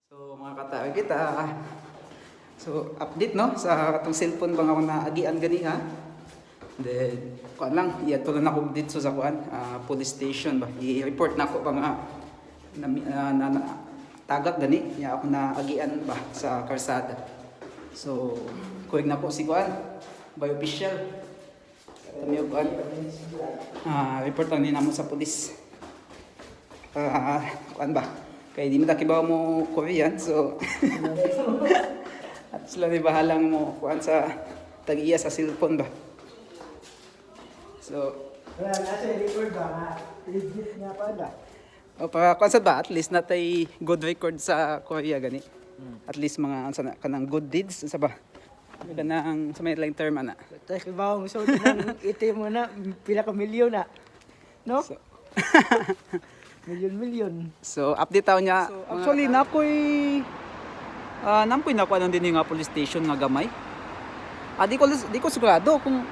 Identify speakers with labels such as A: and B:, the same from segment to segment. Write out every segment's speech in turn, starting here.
A: So mga ka-target, so update, no, sa katong cellphone bang ako naagian gani ha. Then kuan lang, iadto lang ako dito sa kuan, police station ba. I-report na ako ba nga na tagak gani nya ako naagian ba sa karsada. So kuweg na po si kuan by official. Kami og kuan. Report lang ni namo sa police. Kuan ba? Kay di mo kibaw mo Korean, so at sila ni bahalang mo kuan sa tag-iya sa cellphone ba. So,
B: Wala na sa record ba nga? Legit nga pala.
A: O para kuan sa ba, at least natay good record sa Korea gani. At least mga unsa na kanang good deeds unsa ba? Kanang sa may lang term ana.
B: Tapos kibaw mo so ng itim mo na pila ka milyon na. No?
A: So,
B: Milyon milyon.
A: So update taw niya. So, actually nakoy nampoy na ko anong din nga police station nga gamay. Di ko sigurado kung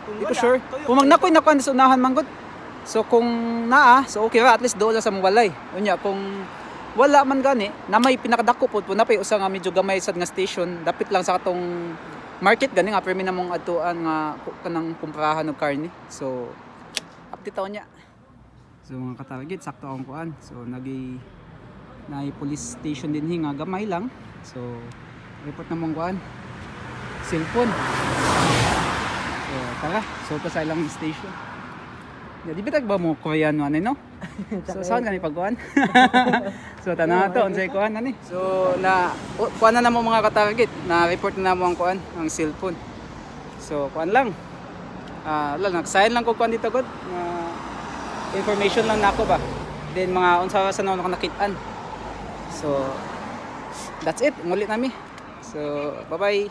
A: di ko sure. Kung magnakoy nakuan sa unahan man gud. So kung naa, so okay ra, at least doon lang sa mong walay. Unya kung wala man gani, na may pinakadako pod po na pay usa nga medyo gamay sad nga station, dapit lang sa katong market gani nga permi na mong adtuan nga kanang kumprahan og karne. So update taw niya. So mga katarget, sakto akong kuan. So nagi na police station din nga gamay lang. So report na mong kuan. Cellphone. So tara, so pa sa ilang station. Ya, di ba tag ba mo Koreano ano no? So saan kani pagkuan? So tanaw to unsay kuan ani. So na kuan na namo mga katarget, na report na namo ang kuan, ang cellphone. So kuan lang. Wala nagsign lang ko kuan dito god. Na information lang nako ba. Then mga unsa sa naon ako nakit-an. So that's it, muli nami. So bye-bye.